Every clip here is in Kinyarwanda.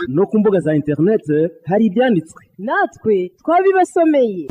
No ku mbuga za interineti hari ibyanditswe. Natwe twabibasomeye.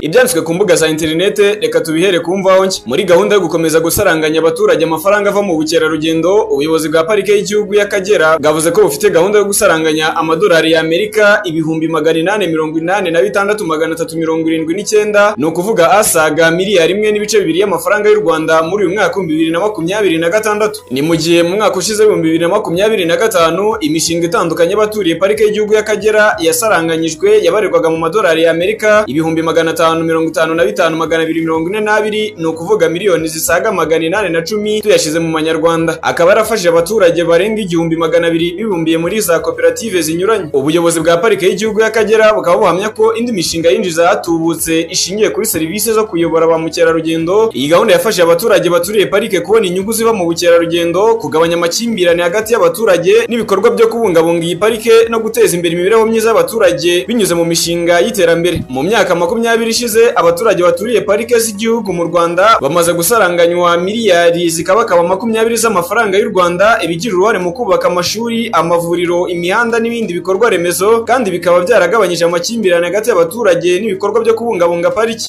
Ibyanditswe ku mbuga za interinete reka tubihere ku Mvaho Nshya. Muri gahunda yo gukomeza gusaranganya abaturage amafaranga ava mu bukerarugendo, ubuyobozi bwa Parike y'Igihugu y'Akagera bwavuze ko bufite gahunda yo gusaranganya amadolari y'Amerika 886,379, ni ukuvuga asaga miliyari 1.2 y'amafaranga y'u Rwanda, muri uyu mwaka wa 2026. Ni mu gihe mu mwaka ushize 2025 imishinga itandukanye y'abaturiye Parike y'Igihugu y'Akagera yasaranganyijwe yabarirwaga mu madolari y'Amerika 555,242, ni ukuvuga miliyoni zisaga 810 tuyashyize mu manyarwanda, akaba yarafashije abaturage barenga 1,200 bibumbiye muri za koperative zinyuranye. Ubuyobozi bwa Parike y'Igihugu y'Akagera bukaba buhamya ko indi mishinga yinjiza hatubutse ishingiye kuri serivisi zo kuyobora ba mukerarugendo. Iyi gahunda yafashije abaturage baturiye parike kubona inyungu ziva mu bukerarugendo, kugabanya amakimbirane hagati y'abaturage n'ibikorwa byo kubungabunga iyi parike no guteza imbere imibereho myiza y'abaturage binyuze mu mishinga y'iterambere. Mu myaka 20 ishize, abaturage baturiye parike z'igihugu mu Rwanda bamaze gusaranganywa miliyari zikabakaba 20 z'amafaranga y'u Rwanda, ibigira uruhare mu kubaka amashuri, amavuriro, imihanda n'ibindi bikorwa remezo, kandi bikaba byaragabanyije amakimbirane hagati y'abaturage n'ibikorwa byo kubungabunga pariki.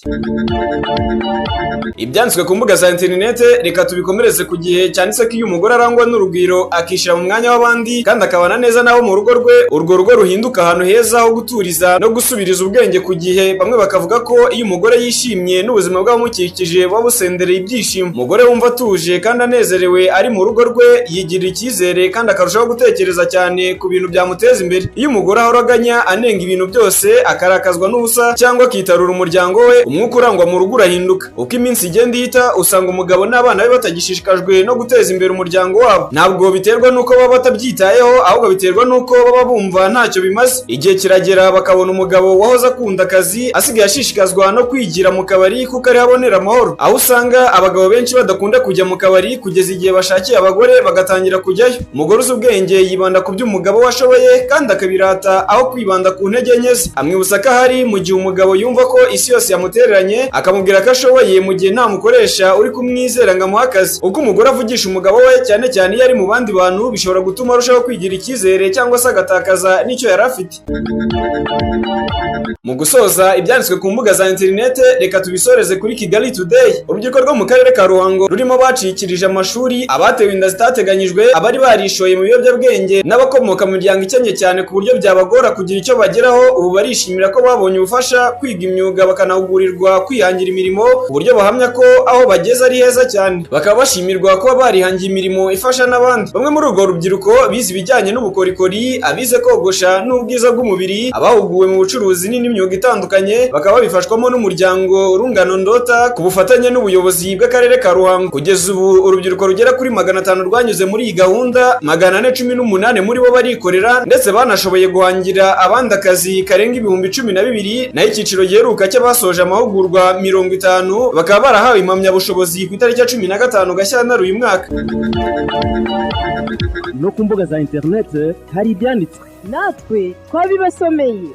Ibyanditswe ku mbuga za interinete reka tubikomereze ku Gihe cyanditse ko iyo umugore arangwa n'urugwiro, akishyira mu mwanya w'abandi kandi akabana neza n'abo mu rugo rwe, urwo rugo ruhinduka ahantu heza ho guturiza no gusubiriza ubwenge ku gihe. Bamwe bakavuga ko iyo umugore yishimye, n'ubuzima bw'abamukikije buba busendereye ibyishimo. Umugore wumva atuje kandi anezerewe ari mu rugo rwe yigirira icyizere kandi akarushaho gutekereza cyane ku bintu byamuteza imbere. Iyo umugore ahora aganya, anenga ibintu byose, akarakazwa n'ubusa cyangwa akitarura umuryango we, umwuka urangwa mu rugo urahinduka. Uko iminsi igenda ihita, usanga umugabo n'abana be batagishishikajwe no guteza imbere umuryango wabo. Ntabwo biterwa n'uko baba batabyitayeho, ahubwo biterwa n'uko baba bumva ntacyo bimaze. Igihe kiragera bakabona umugabo wahoze akunda akazi asigaye ashishikazwa no kwigira mu kabari kuko ariho abonera amahoro, aho usanga abagabo benshi badakunda kujya mu kabari kugeza igihe bashakiye abagore bagatangira kujyayo. Umugore uzi ubwenge yibanda ku byo umugabo we ashoboye kandi akabirata aho kwibanda ku ntege nke ze. Amwibutsa ko ahari mu gihe umugabo yumva ko isi yose yamutereranye, akamubwira ko ashoboye mu gihe nta mukoresha uri kumwizera ngo amuhe akazi. Uko umugore avugisha umugabo we, cyane cyane iyo ari mu bandi bantu, bishobora gutuma arushaho kwigira icyizere cyangwa se agatakaza n'icyo yari afite. Mu gusoza ibyanditswe ku mbuga za interinete, reka tubisoreze kuri Kigali Today. Urubyiruko rwo mu karere ka Ruhango rurimo bacikirije amashuri, abatewe inda zitateganyijwe, abari barishoye mu biyobyabwenge n'abakomoka mu miryango ikennye cyane ku buryo byabagora kugira icyo bageraho, ubu barishimira ko babonye ubufasha kwiga imyuga, bakanahugurirwa kwihangira imirimo, ku buryo bahamya ko aho bageze ari heza cyane, bakaba bashimirwa kuba barihangiye imirimo ifasha n'abandi. Bamwe muri urwo rubyiruko bize ibijyanye n'ubukorikori, abize kogosha n'ubwiza bw'umubiri, abahuguwe mu bucuruzi n'indi myuga itandukanye, bakaba babifashwamo n'umuryango Rungano Ndota ku bufatanye n'ubuyobozi bw'akarere ka Ruhango. Kugeza ubu urubyiruko rugera kuri 500 rwanyuze muri iyi gahunda, 418 muri bo barikorera, ndetse banashoboye guhangira abandi akazi karenga 12,000. Naho icyiciro giheruka cy'abasoje amahugurwa 50 bakaba barahawe impamyabushobozi ku itariki ya 15 Gashyantare uyu mwaka. No ku mbuga za interineti hari ibyanditswe. Natwe twabibasomeye.